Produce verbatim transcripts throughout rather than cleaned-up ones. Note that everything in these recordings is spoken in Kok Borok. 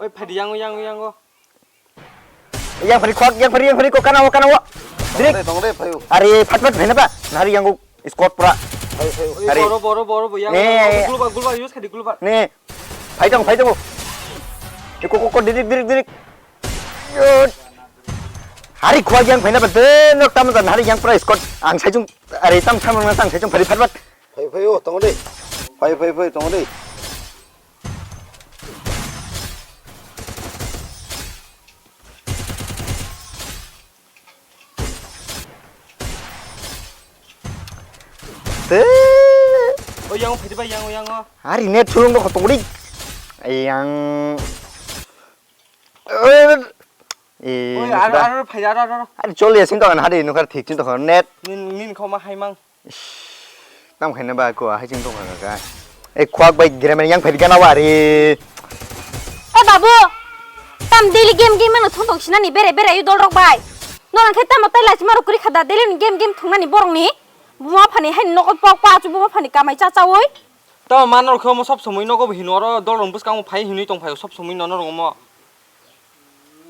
Phadi yango, yango, yango. Yang phari khok, yang phari, yang phari khok, kana o, kana o. Direct. Tong de, tong de, phaio. Are, phat phat phaina ba. Nari yango squad pura. Phaio, phaio. Are. Boro, boro, boro, bo, yango, Ne. Yango, gulba, gulba, use khadi gulba. Ne. Phai tong, phai tong. Eko, ko, ko, direct, direct, direct. Yod. Hari khua yang phaina ba de, nok tam da hari yang pura squad. Ang sai chung, are, tam, tam, tam, sai chung phari phat phat. Phai, phaio, tong de. Phai, phai, phai, tong de. Te. O yang phai ba yang, o yang o. Ari net sulung do khotong ri. Yang. Eh, Oi, aro, aro, phai, aro, aro, aro. Ari choli asing to kan hari nukar thik chin to net. Nin, nin khoma hai mang. Tam khaina ba ko hai ching to kan ka. Eh, khuak bai grammar yang phai gana wari. Eh, babu. Tam daily game, game ano thong thong sinani bere, bere ayu dol rok bai. Norang khe tamo tai lachima rok kuri khada daily ni game, game thungnani borok ni. Buma phani hai nokol pok pa chu buma phani kamai cha cha oi. Tamo manor khe omo sob somoi nogo bo hino oro dol rok bwskango phai hinwi tong phai sob somoi nono rok omo.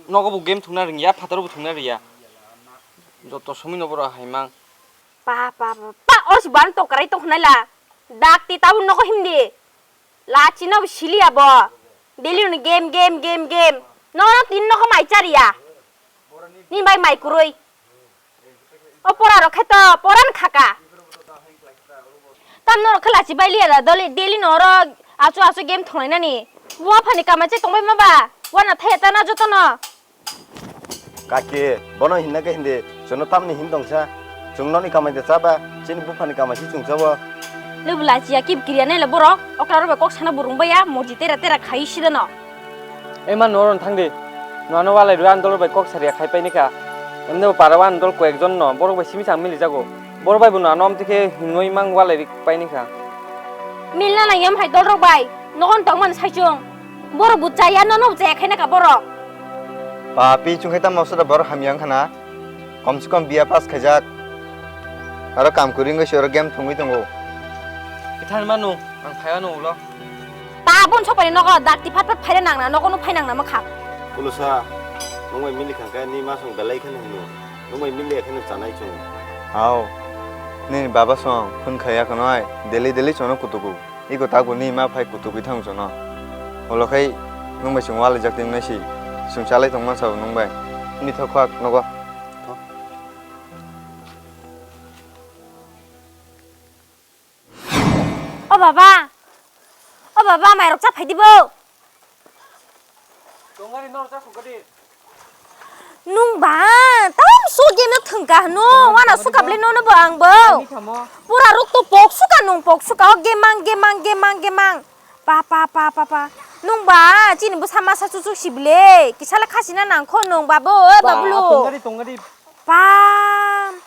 Nogo bo game thungna ringya, phataro bo thungna riya. Joto somoi no borok hai mang. Pa, pa, pa, pa, oro si ban tokrai tong khnai la. Dak ti tabuk nogo himdi. La china bo sili abo. Daily no game, game, game, game. No, no, tin nogo mai chariya. Ni bai mai kurui. O pora rok khe to, pora ni khaka. Tam norok khe lachi bai liya da, doli, daily no oro achu achu game thonglai nani. Buma phani kamai che tongbai ma ba, wana thaya ta na joto no. Kaki, bono hinna khe hindi, chwngno tamni hin tongsa. Chwng noni kamai de cha ba, chini buphani kamai si chwng cha o. Lebu lachi ya kib kiriya nai le borok, okra rok bai kok sana burung bai ya, morji tera tera khai si da no. Ema norok thang di. Nwano walai rw ani dol bai kok saria khai paini kha. Emne bo para o ani dol koyek jon no borok bai simi chang mili jago. Borok bai bo nwano amtwi khe hinwi mang walai ri paini kha. Milna nang yam hai dol rok bai. Nogon tong man sai chung. Borok bo chaya nono bo chaya khaina kha borok. Papi chung khe tamo sura borok hamya wng khana. Kom se kom B A pass khaijak. Aro kam kwrwi wngwi se oro game thwngwi tongo. Kwthang manu, ang phaiya no ulo. Ta bon sokpani nogo dakti phat phat phaina nangna, nogo no phai nangna mwkha. Kulusa, nwng bai mili khangkhe ni ma song belai kheno hino. Nwng bai mili kheno chanai chung. Hao, nini baba song phun khaiya khonoi, daily daily chono kutuku. Iko tago ni ma phai kutukwi thang chono. Olo khai nwng bai chwng walaijak twi wngnai si. Chwng chalai tong mansa bo nwng bai. Ni thok khak nogo. O baba. O baba, mairok cha phai di bo. Tongari nor cha khukadi. Nung ba, tam so game no thwngka hano, wana suka ble nono bo ang bo. Ani kamo. Pura rok to pok suka nung pok suka, o gemang, gemang, gemang, gemang. Pa, pa, pa, pa, pa. Nung ba, chini bwsa masa chuchuk si ble. Kisala khasina nang kho nung ba bo, o ba, babulu. Tongari, tongari. Pam.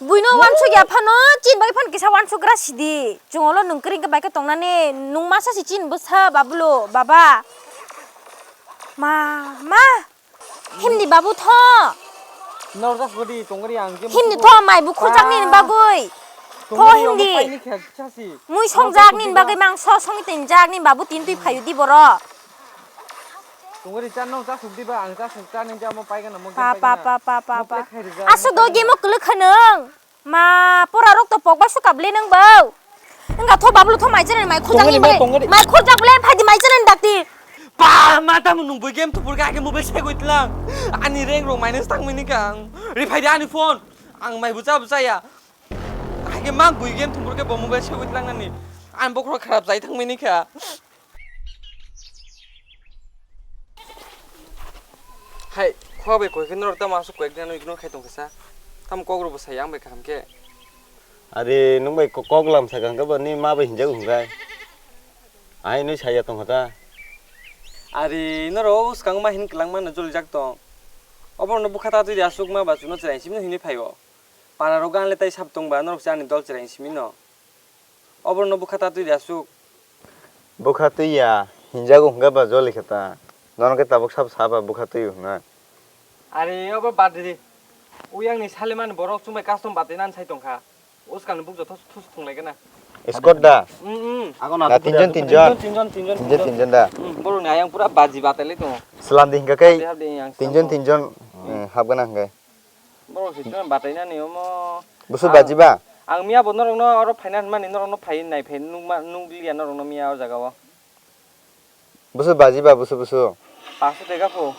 Buino wansuk ya phano, chin bai phan kisa wansuk gra sidi. Chungolo nung kring bai ka tongnani, nung masa si chin bwsa babulu, baba. Ma, ma. Himdi babu tho. Nor jas godi tongri ang je. Himdi tho mai bu khurjak ni bagui. Tho himdi. Mui songjak ni bagui mangso songwi tinjak ni babu tin twi phayu di boro. Tunguri chan nong chasuk diba, ang chasuk cha ning jamo paigana mo pa, pa, pa, pa, pa, pa. Asu do game o kwlwk kha nung. Ma, pora rok to pokbai suka ble nung bo. Wngkha tho bablu tho mai chana mai khurjak ni bai. Mai khurjak ble phai di mai chana ni dakti. Pa, ma tamo nung bui game thupur kha, age mobile se goi tlang. Ani rank rok minus tang mini kha. Ri phai di ani phone. Ang mai bucha bucha ya. Age ma gui game thupur khe bo mobile se goi tlang nani. Ani bokhorok kharap jai thang mini kha. Hai, khua bai koi khe norok tamo aswk koi ekdin no ignore khai tong khe sa. Tamo kok rok bo sai ang bai kaham khe. Are, nwng bai ko-, kok lam sa kaham khe bo ni ma bai hinjago hwnkhai. Ai nwi saya tong kha ta. Are, norok o bwskango ma hin kwlangma no jolijak tong. Oborok no bwkha ta twi di aswk ma ba chuno chwrai simi no hinwi phai o. Para rok gan le tai sab tong ba norok se ani dol chwrai simi no. Oborno bwkha ta twi di aswk. Bwkha twi ya, hinjago hwnkhe ba joli khe ta. Nono khe tabuk sabo sa ba bwkha twi hwnna. Are obo bad ridi. Uyang ni salimani borok chumai custom batwi nan sai tongkha. Uskang ni buk joto thus thung lai gana. Scott da? Mm, mm. Ago na Na, tuku tinjon, dia, tinjon. Tinjon, tinjon, tinjon, Tinjon, tinjon. Tinjon da. Hmm, borok ni ayang pura baji batai lai tongo. Slam di hingka kai. Hapdi, hapdi, ayang tinjon, slam tinjon, tongo. Hmm, hapgana hingkai. Borok si chwng batai nani omo. Busu Ang, baji ba? Ang miya bo norok no oro phaina hwnmani norok no phai nai phai nukma, nukliya norok no miya o jaga o. Busu baji ba, busu, busu. Paso teka pho.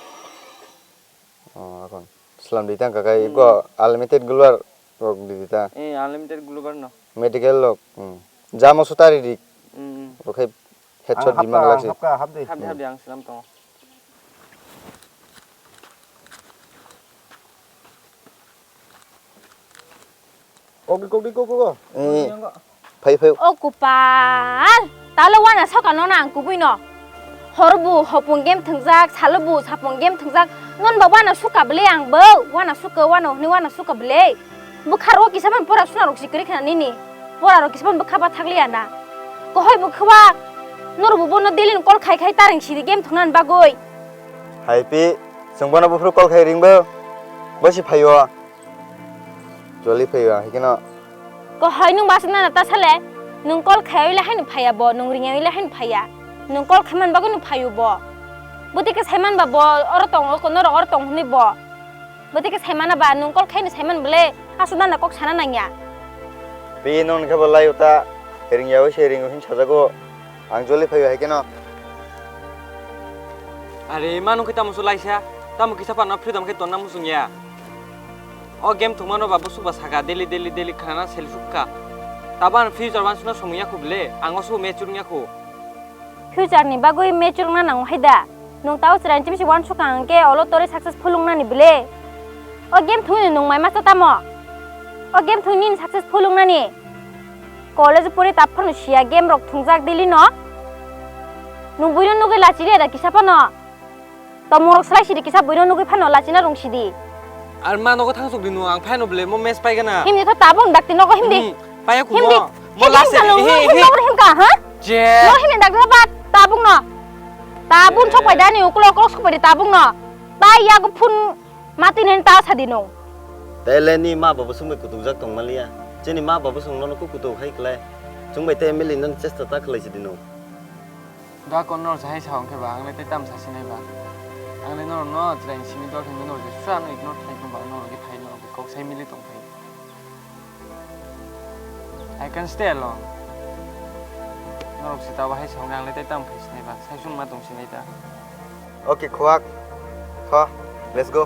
Oh, akon. Slam di tang kakai Hmm. ko unlimited glue rok di di ta. Eh, unlimited glue bar no. Medical rok. Hmm. Jamo sutari di. Hmm, hmm. Rok khai headshot Ang di hapka, mang ang laksi. hapka, hapdi. Hapdi, Hmm. hapdi, ang slam tongo. Kokdi, kokdi, kok, kok, kok. Eh, phai, phai. O kupal, talo wana soka no nang kubui no. Hor bu hopung game thwngjak, salo bu sapung game thwngjak. Non ba wana suka bele ang bo, wana suka, wana hwnwi wana suka bele. Bwkha ro kisa man pora suna rok sikri khna nini. Pora rok kisa man bwkha ba thakliya na. Kohoi bwkha ba, nor bu bono daily call khai khai tareng sidi game thwngna bagoi. Hai pi, chwng bono buphuru call khai ring bo. Bo si phaio. Joli phaiba, hai kheno. Ko hai nwng basa nana ta sale, nwng call khaiwi le haino phaiya bo, nwng ringyawi le haino phaiya. Nwng call khaiman bagwi no phaio bo. Bwtwi khe saiman ba bo, oro tong, oko norok oro tong hwnwi bo. Bwtwi khe saimana ba, nwng call khaino saiman bwle, aswk nana kok sana nangya. Pi nwng khe bo lai uta, ringyawi se ringo hin sajago. Ang joli phaiwi hai kheno. Are, ma nung khe tamo swlaisa? Tamo kisa phano freedom khe tonna muchung ya. O game thwngmano ba bwswk ba saka daily, daily, daily khnana sel sukha. Tabo ang future wansukna somung ya khu bwle, ang o swk mature wngya khu. Future ni bagwi mature wngna nango hai da? Nung tao chwraini chimsi wansukha hwnkhe olo torwi successful wngnani bwle. O game thwngwi nung mai masa tamo? O game thwngwi nini successful wngnani? College pori tap phano siya game rok thwngjak daily no. Nung buino nugwi lachiri da kisa phano. Tomorok slai sidi kisa buino nugwi phano lachina rung sidi. Ar ma nogo thangsok di no ang phano bele mo mes pai gana. Himdi tho tabung dakti nogo himdi. Hmm, paya ku Himdi. mo. Mo Himdi last himka nung, he, him he. nogo himka, ha? Je. No himdi dakti ba tabung no. Tabung Je. sok pai dani uklok uklok sok pai di tabung no. Tai yago phun Mati nini ta sadi no. Tele ni ma babu sungbai kutuk jak tong maliya. Chini ma babu sung nono ku kutuk hai klai. Sungbai te mili nani chesta ta khlai sidi no. Da kon nor jahai sa hongke ba, ang le te tam sa sinai ba. Ang le nor no jrai sini dor hindu nor je sa no ignore khai ba nor ke khai nor ke kok sai mili tong khai. I can stay alone. Norok se tabo hai song ang le tai tam khai sinai ba, sai sung ma tong sinai ta. Okay, khuak. Tho, let's go.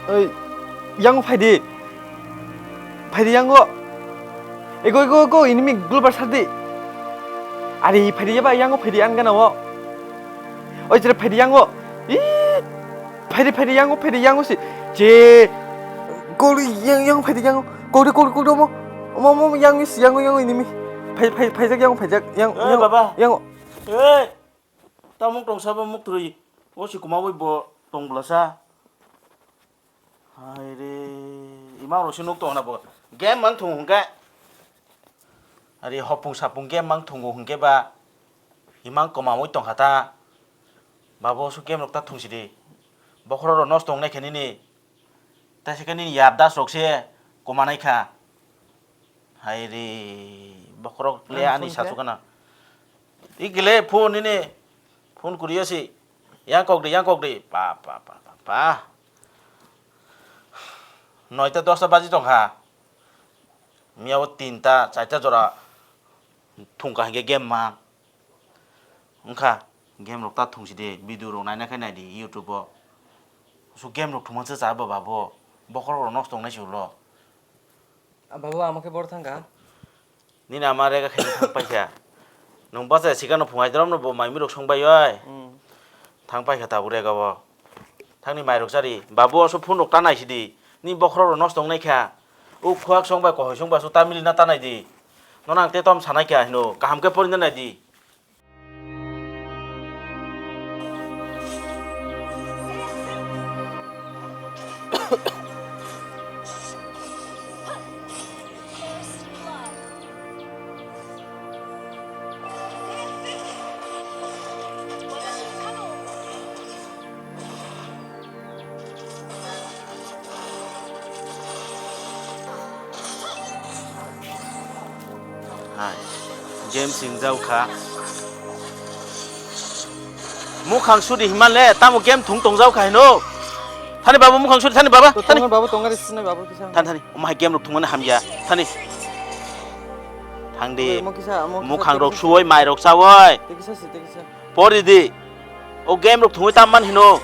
Oi, yango phaidi. Phaidi yango. Ego, ego, ego, enemy global sardi. Ari phaidi yaba yango phaidi an gana o. Oi, jere phaidi yango. Ih, phaidi, phaidi yango, phaidi yango si. Je. Kori yang, yang phaidi yango. Kori, kori, kori omo. Omo, omo, yang is, yango, yango enemy. Phai, phai, phaijak yango, phaijak. Yang, Eh, yang, baba. Yango. Eh. Tamung tong sabo muk thrwi. O si kuma bai bo tong bla sa. Hai re, imang rok se nuk tong na bo. Game mang thung hwnkhe. Ari hopung sapung game mang thungo hwnkhe ba. Imang kwmawi tong kha ta. Babo su game rok ta thung sidi. Bokhorok rok nosto wngnai khe nini. Ta se khe nini yar das rok se kwmanai kha. Hai re, bokhorok le Ang ani phone sasu khe? Gana. Ikile phone nini. Phone kuriya si. Yang kok di, yang kok di. Pa, pa, pa, pa, pa. Noita dosta baji tongkha. Miya o tinta, charta jora thungkha hingke game ma. Wngkha game rok ta thungsidi, video rok naina khe naidi YouTube o. So game rok thumang se cha bo babo. Bokhorok rok nosto wngnai se ulo. Babu, ama khe bor thangkha? Nini ama rega khe thang paikha. Nwng bachai sikano phungai drop no bo mai mirok song bai oi. Hmm. Thang paikha tabuk rega bo. Thangni mairok chari. Babu oso phone rok ta naisidi. Ni bokhorok rok nosto wngnai kha. O khuak song bai kohoi song bai so ta mili na ta naidi. Nono ang te tom sanai kha hino. Kaham khe porina naidi. Hai, game singjao kha. Mukhang sudi hima le, tamo game thung tongjao kha hino. Thani babu mukhang sudi, thani baba, thani. Tongo babu, tongo ri sinai babu kisa. Thani, thani. Omo hai game rok thungmani hamya. Thani. Thang di. Omo kisa, omo kisa, Mukhang rok tei kisa. Suwoi, mai rok sawoi. Tei kisa si, tei kisa. Pori di. O game rok thungwi tam man hino.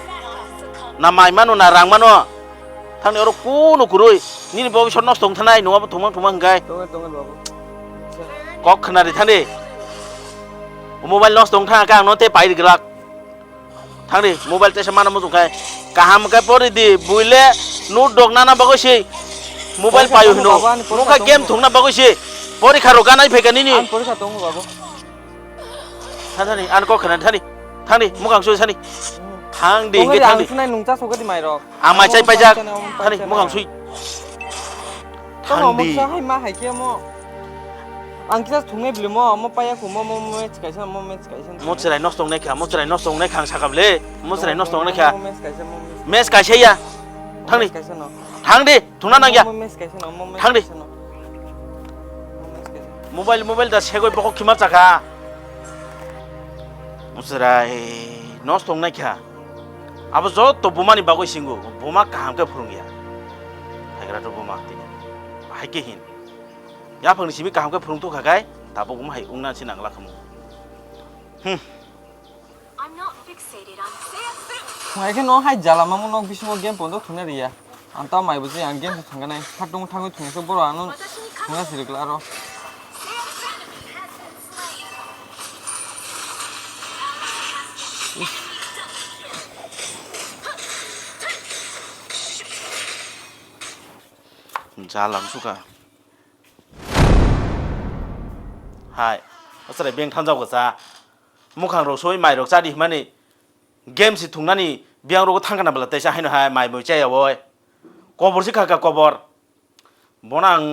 Na mai mano, na rang mano. Thangni oro kunu kwrwi. Nini bobiswt nosto wng thanai, nungabo thungmang thungmang hwnkhe. Tongo, tongo, babu. Kok khna ri thangni. O mobile nosto wng thangkhe ang no tei pai ri glak. Thangni mobile tesa mana muchung khai. Kaham khe pori di, buile note dok nana bagwi si. Mobile payo hino. Porikha tongo, babu, ani porikha tongo. Nokha game thungna bagwi si. Porikha rok ganai phaikha nini. Ani porikha tongo, babu. Thani, thani, ani kok khna thani. Thani, mukhang sui thani. Thang di, hingke thang di. Ang sunai nung cha sokadi mai rok. Amai chai paijak. Thani, mukhang sui. Thang di. Hai ma hai khe mo. Ang kisa thungnai bili mo, mo paya khu mo, mo, mo match kaisa, mo match kaisa. Mo chwrai nosto wngnai kha, mo chwrai nosto wngnai kha ang sakha bile. Mo chwrai nosto wngnai kha. Mo match kaisa, mo match. Match kaisa ya. Thang di. Match kaisa no. Thang di. Thungna nangya. Mo mes kaisa no, mo mes kaisa no. Thang di. Mo mes kaisa. Mobile, mobile da segoi bokok khima chakha. Musrai nosto wngnai kha. Abo joto bumani bagwi singo, buma kaham khe phwrwngya. Haigra to buma tini. Bahai khe hin. Yaphangni simi kaham khe phwrwngtokha khai, tabuk buma hai wngna se nangla khamu. Hmm. Thungai khe no hai jala mamo nok bisingo game pondo thungna riya. Ang ta mai bwsai ang game se thangkha nai. Khatung thangwi thungsa borok ano thungna sirikla aro. Jala wngsuka. Hai, aswrai beng thanjak bwsa. Mukhang rok soi mai rok chadi himani game si thungnani biyang rogo thangkana bwla teisa haino hai mai mui chaya oi. Kobor si khaka kobor. Bono ang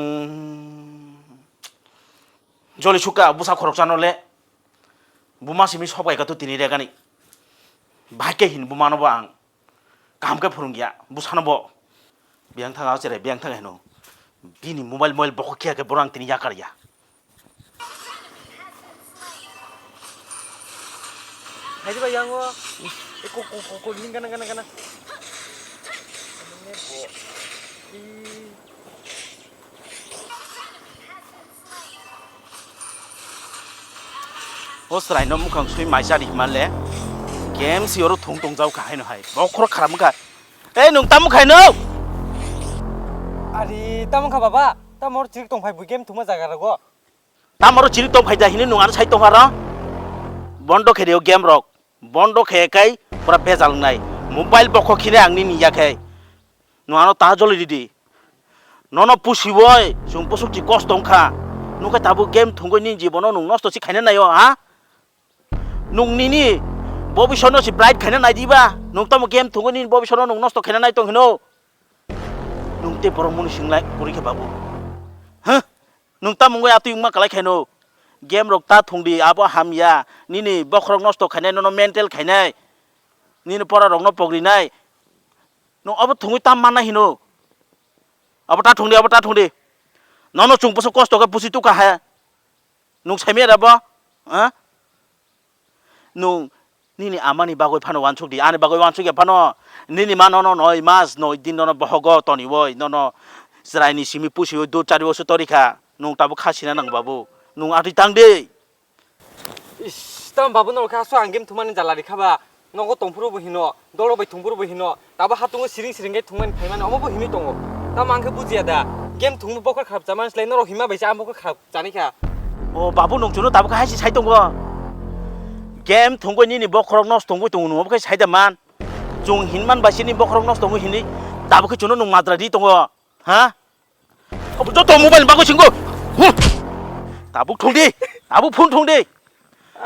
joli sukha busa khorok chano le. Buma simi sob gaika tu tini regani. Bahai khe hin buma no bo ang. Kaham khe phwrwngya, bwsano bo. Biyang thang o cherai, biyang thang heno. Bini mobile, mobile bokho khiya khe borok ang tini yakar ya. Hai ba yang o. E ko, ko, ko, ko, ning gana, gana, gana. Ini bo. I. O chwraino mukhang sui mai chadi hima le, game si oro thung tong jao kha haino hai. Bokhorok kharam wngkha. Ei, nwng tamo khai no? Ari, tamo kha baba? Tamo oro chirik tong phai bo game thungma jaga rogo? Tamo oro chirik tong phai da hini nwng ano sai tong aro? Bondo khe rio game rok. Bondo khe kai pura bejal wngnai. Mobile bokho khine ang nini ya khe. Nwng ano ta joli ridi. Nono pusiwoi chwng pusuk chi kosto wngkha. Nwng khe tabuk game thwngwi nini jibono nwng nosto si khaina naio, ha? Nwng nini bobiswtno si bright khaina nai diba? Nwng tamo game thwngwi nini bobiswtno nwng nosto khaina nai tong hino? Nwng tei borok muni singlai kwrwi khe babu. Huh? Nwng tamo wngwi atwi wngma kwlai khaino? Game rok ta thwngdi, abo hamya. Nini bokhorok nosto khainai, nono mental khainai. Nini pora rokno pogrinai. Nwng abo thwngwi tam manna hino? Abo ta thwngdi, abo ta thwngdi. Nono chwng bwswk kosto khe pusi tukha hai. Nwng saimaya da bo? Ha? Nwng nini amani bagwi phano uansuk di, ani bagwi uansuk ya phano. Nini ma nono noi mas noi din nono bohogo toniwi, nono chwraini simi pusiwi dud chariwi se torikha. Nwng tabuk kha sina nang babu. Nwng atwi tang di. Is, tamo babu norok khe aswk ang game thumani jala rikha ba. Nogo tongphuru bo hino, dolo bai thungphuru bo hino, tabo hatungo siring siring khe thungmani phaimani omo bo hinwi tongo. Tamo ang khe bujiya da, game thungma bokhor kharap chamani slai norok hima bai se ang bokhor kharap chani kha. O babu, nwng chwngno tabuk hai se sai tongo. Game thungwi nini bokhorok nosto wngwi tongo, nwng obo khe sai da man. Chwng hinman bai se nini bokhorok nosto wngwi hinwi tabuk khe chwngno nwng madra di tongo. Ha? Obo joto mobile ni bagwi singgo. Hmm. Tabuk thung di. Tabuk phone thung di.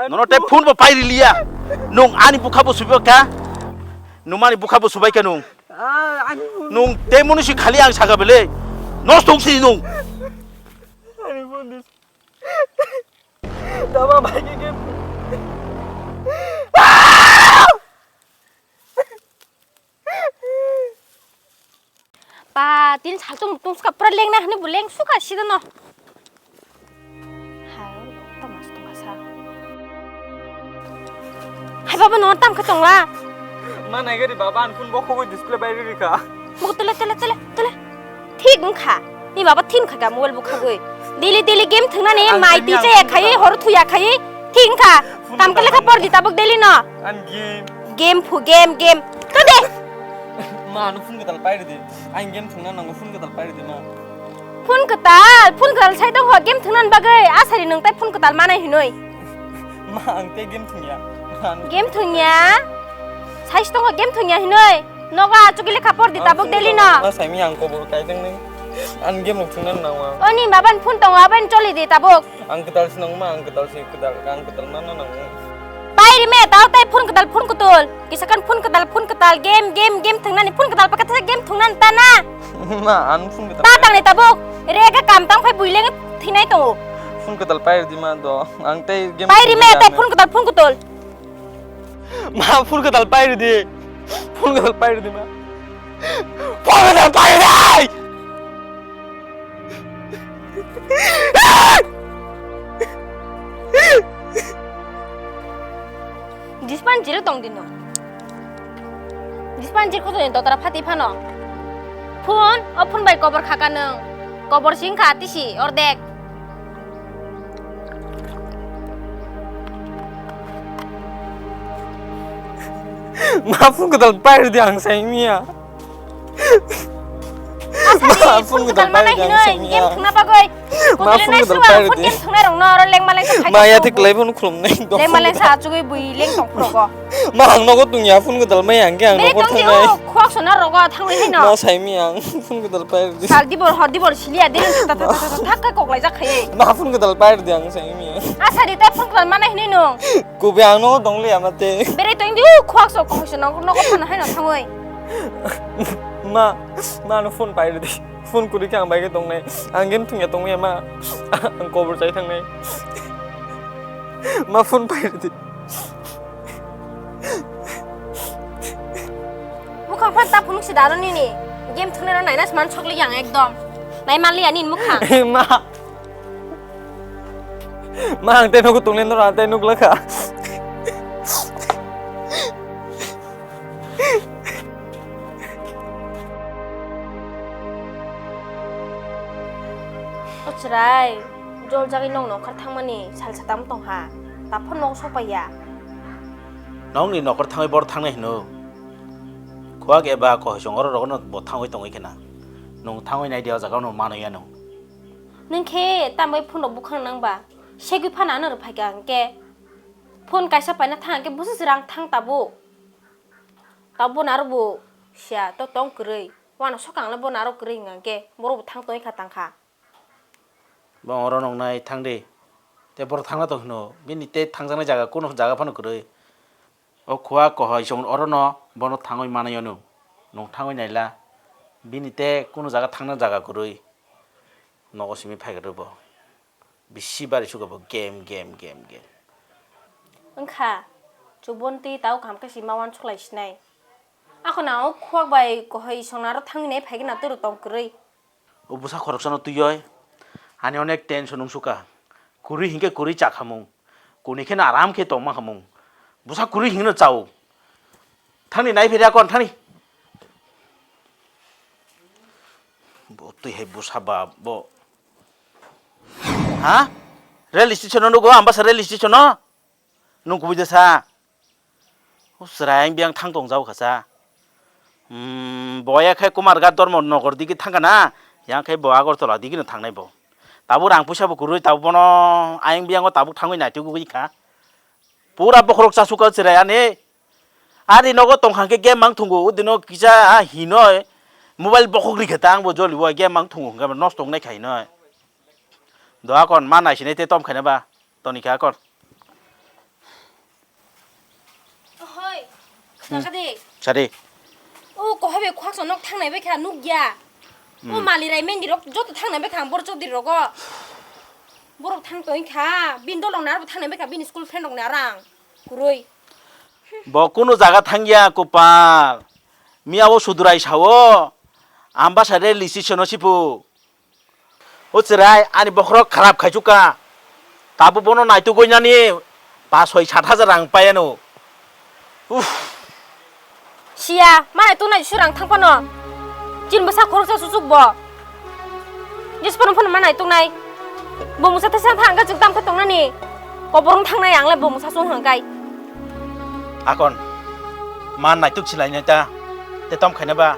Nono tei phone bo pai riliya. Nwng ani bukha bo subai kha. Nwng ani bukha bo subai kha nwng. Ah, ani phone. Nwng tei munu si khali ang saka bele. Nosto wngsi nwng. Ani phone dis. Daba bai ke ke. Ba, tini sal tung tung suka pura leng na hwnwi bo leng suka sida no. Hai, Hai baba, no tam kha tongla. Ma nai gari baba, an phone bo khogoi display bai ri kha. Mo tele, tele, tele, tele. Thik wngkha. Ni baba thin kha ka mobile bo khagoi. Daily, daily game thwngnani, ang mai tini ti ang chaya phone khai, kwtal hor thuya khai. Thik wngkha. Phone Tam kwtal kele kha ang por di tabuk daily no. An game. Game phu, game, game. To de. Ma, ano phone kwtal pai ri di. Ang game thwngna nango, phone kwtal pai ri di, ma. Phone kwtal, phone kwtal sai tong ho, game thwngna bagwi. Asari nwng tai phone kwtal manai hinoi. Ma, ang tei game thwngya. Ma, ano Game thwngya? Sai tong ho, game thwngya hinoi. Nogo achugwi lekha por di tabuk daily no. Ma, saimi ang kobor kai teng nai. Ang game rok thwngna nango. Oni maban phone tongo, aban choli di tabuk. Ang kwtal se nangma, ang kwtal se kwtal, ang kwtal manna nango. Pai ri me, tao tai phone kwtal, phone kwtal. Kisa kan phone kwtal, phone kwtal, game, game, game thwngnani, phone kwtal pakha thasa game thwngnani ta na. Ma, ang phone kwtal Ta pai. Tang ni tabuk, re ka kam tang phai buileng thinai tongo. Phone kwtal pai ri di ma do, ang tei game Pai ri me, thwngya tai me. Phone kwtal, phone kwtal. Ma, phone kwtal pai ri di. Phone kwtal pai ri di ma. Phone kwtal pai ri di. Dispan jiro tong dino. Dispan jir kotoni dotra phati phano. Phone, o phone bai kobor khaka nwng. Kobor sing kha tisi ordek. Ma phone kwtal pai ri di ang sai miya. Asadi, Ma, phone phone kwtal kwtal mana pai ri di ang hinoi, sai miya. Game thwngna bagwi. Ma, Kotole phone nai kwtal suwa, pai ri phone di. Game thwngnai rokno oro lengma lengsa khai Ma, ya tongkha thik bo. Lai phone khulumnai dong. Lengma lengsa achugwi bui leng tong phrogo. Ma, ang nogo tongya phone kwtal mai ang khe ang Bere nokor tongdi thangnai. O, khwak sona rogo thangwi haino. Ma, sai miya ang phone kwtal pai ri di. Sal dibor hor dibor siliya de ta ta ta ta ta thak kha koklai jak khaye. Ma, phone kwtal pai ri di ang sai miya. Asadi ta phone kwtal mana hinoi no. Kubi ang nogo tong liya mate. Bere tongdi, o, khwak sok khwak sok nogo nogo phano haino thangwi. Ma, ma no phone pai ri di. Phone kwrwi khe ang bai khe tongnai. Ang game thwngya tongmaya ma. Ang kobor chai thangnai. Ma phone pai ri di. Bukhang phan ta phunuk si daro nini. Game thwngnai no naina sman sokli yang ekdom. Nai manliya nini mukhang. Ma. Ma ang tei nogo tongnai no ra tei nuk lakha. O chwrai, jol jagwi nwng nokar thangmani salsa tamo tongha, taphor nogo sokpaiya. Nokni nokar thangwi bor thangnai hino. Khuak eba kohoisong oro rogno bo thangwi tongwi khena. Nwng thangwi nai di o jaga no manwi ya nwng. Nwng khe tambai phone rok bukhang nang ba, segwi phano ano rw phaikha hwnkhe. Phone kaisa paina thang khe busus rang thang tabuk. Tabuk bono aro bo siya to tong kwrwi. Wano swkang le bono aro kwrwi hwnkha hwnkhe borok bo thang tongwi kha tang kha. Bo oro nongnai thang di. Tei borok thangna tong hino. Bini tei thangjaknai jaga kuno jaga phano kwrwi. O khua kohoi chwng orono bono thangwi manwi ono. Nwng thangwi naila. Bini tei kuno jaga thangna jaga kwrwi. Nogo simi phai kwrwi bo. Bisi bari suka bo game, game, game, game. Wngkha, chubon twi tau kaham khe si ma uansuk lai sinai. Ako na o khuak bai kohoi songna aro thangwi nai phai khe na turo tong kwrwi. O bwsa khoroksano twiwi ani onek tension wngsuka. Kwrwi hinkhe kwrwi chakhamung. Kuni kheno aram khe tongma khamung. Bwsa kwrwi hinkhe no chao. Thangni nai phiri akon thangni. Bo twi hai bwsa ba bo. Ha? Rail station no nugo, Ambasa rail station no? Nung kubui de sa? O chwrai ang biyang thang tong jao kha sa. Hmm, bo ya khai Kumarghat Dharma Nagar digi thang kana, yang khai bo Agartala digi no thangnai bo. Tabuk rang puisa bo kwrwi, tabuk bono ayang biyang o tabuk thangwi naitugwi kha. Pura bokhorok chasuk kha chwrai ani. Ari nogo tongkha khe game mang thungo, o dino kisa, ah, hinoi mobile bokhok ri khe ta ang bo joli o game mang thungo hwnkhe nosto wngnai kha hinoi. Do akon ma naisinai te tom khaina ba, toni kha akon. Ohoi, Hmm. khna kha de. Sadi. O kohai bai khwaksa nok thangnai bai kha nukya. O Hmm. mali rai mendi rok joto thangnai bai kha ang bor chokdiri rogo. Borok thang tong kha, bini dol rok ni aro bo thangnai bai kha, bini school friend rok ni aro ang kwrwi. Bo kunu jaga thangya kopal. Miya o sudurai sao. Ambasa rail station o sipu. O chwrai ani bokhorok kharap khaichukha. Tabuk bono naitugwi nani pas soi sat hajar rang paiano. Uff. Siya, manai tungnai surang thang phano. Chin bwsa khoroksa susuk bo. Jis phano phano manai tungnai. Bo musa thasa thang ka jikdam khe tongnani. Koborong thangnai ang le bo musa sung hangkai. Akon, ma naituk silai nai ta. Te tom khaina ba.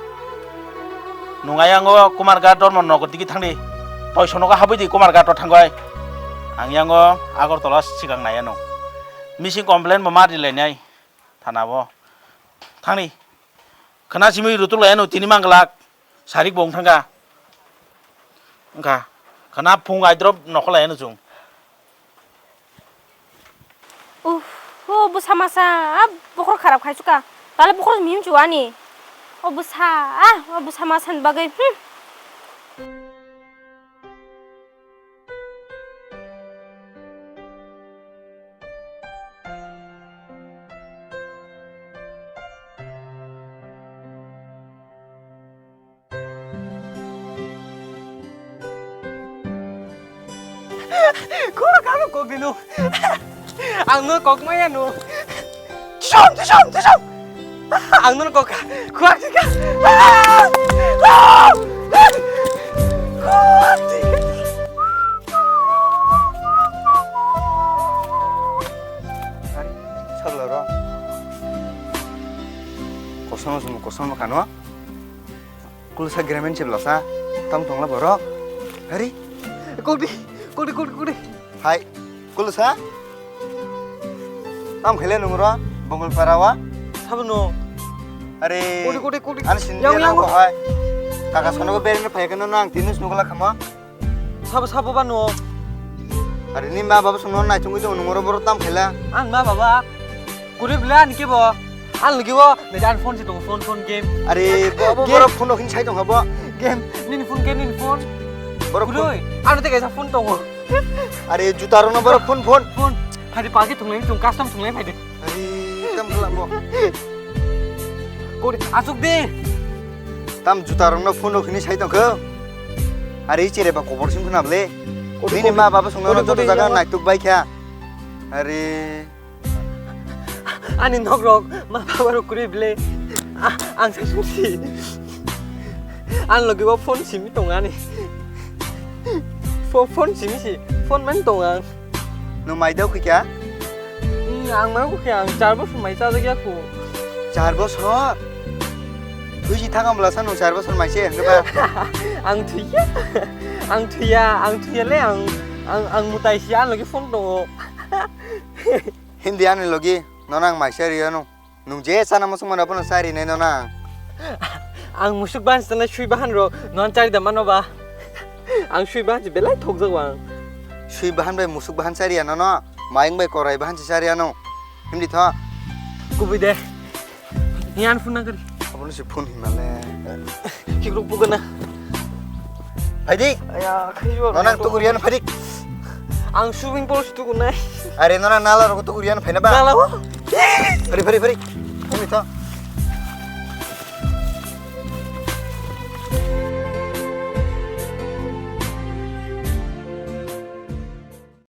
Nung ayang o Kumar Ghat dormo nogo digi thangdi. Toi sonogo habui di Kumar Ghat o thangoi. Ang yang o Agartala sikang nai ano. Missing complaint bo ma rilai nai. Thana bo. Thangni. Khana simi rutuk lai ano tini manglak. Sarik bo wng thangka. Wngkha. Khana phung aidrop nokho lai ano chwng. Uff, o bwsa masa, ah, bokhorok kharap khai suka. Tale bokhorok mihim chuani. O bwsa, ah, o bwsa masa ni bagwi, hmm. Khorok ano kok dino. Ang no kok maya no. Tisom, tisom, tisom. Ang no kok kha. Khorok thika. Khorok thika. Ari, sagla ro. Kosono sumo, kosono kano. Kulusa gremen se belasa. Tam tongla borok. Hari. Kodi, kodi, kodi, kodi. Hai. Kulusa. Tam khele nungro. Bongol parawa. Sabono. Are. Kodi, kodi, kodi. An sindi yang, yang. Ko hai. Kaka sono ko bereng phai kano nang tinus nukla khama. Sabo sabo ba no. Are ni ma baba songno nai chungwi tongo nungro borok tam khela. Ang ma baba. Kuri bela ani kebo. Ang lagi bo, nai an phone se tongo, phone, phone game. Are bo, bo, game. Borok phone rok hin sai tong habo. Game, nini phone, game, nini phone. Borok phone. Kudui, ano te kaisa phone tongo. Are juta rok no borok phone, phone. Phone. Phai de pagi thunglai, thung custom thunglai phai de. Are tam khala bo. Kuri, asuk de. Tam juta rok no phone rok hini sai tong kho. Are chere ba kobor sim khna ble. Kuri, nini kuri. Ma baba songno kuri, joto kuri, jaga yang. Nai tuk bai kha. Are. Ani nokrok, ma babarok kwrwi bwle. A-, ang se sungsi. Ang logi bo phone simi tong ani. Pho-, phone simi si, phone man tong ang. Nwng mai dao khikya? Hmm, ang mai khikya, ang char bosor mai chajak ya kho. Char bosor? Twi si thangam bwlasa nwng char bosor mai se hwnkhe ba? Ang thwiya, ang thwiya, ang thwiya le ang, ang, ang mwtai si ang logi phone tongo. Hindi ani logi, nono ang maisa riyanu. Nwng je chana muchung mano abono cha rinai nono ang. Ang musuk bahan sana sui bahan ro, nono chari da mano ba. Ang sui bahan si belai thokjak ang. Sui bahan bai musuk bahan chariya nono, mayung bai korai bahan si chariya no. Hindi tho. Kubui de. Ni an phone nang kari. Abono si phone himale. Kikruk pukana. Phaidi. Aya, khaijo. Nonang tugurian phaidi. Ang swimming pool si tugunai. Are nonang nala rogo tugurian phaina ba. Nala o. Phari, phari, phari. Phari tho.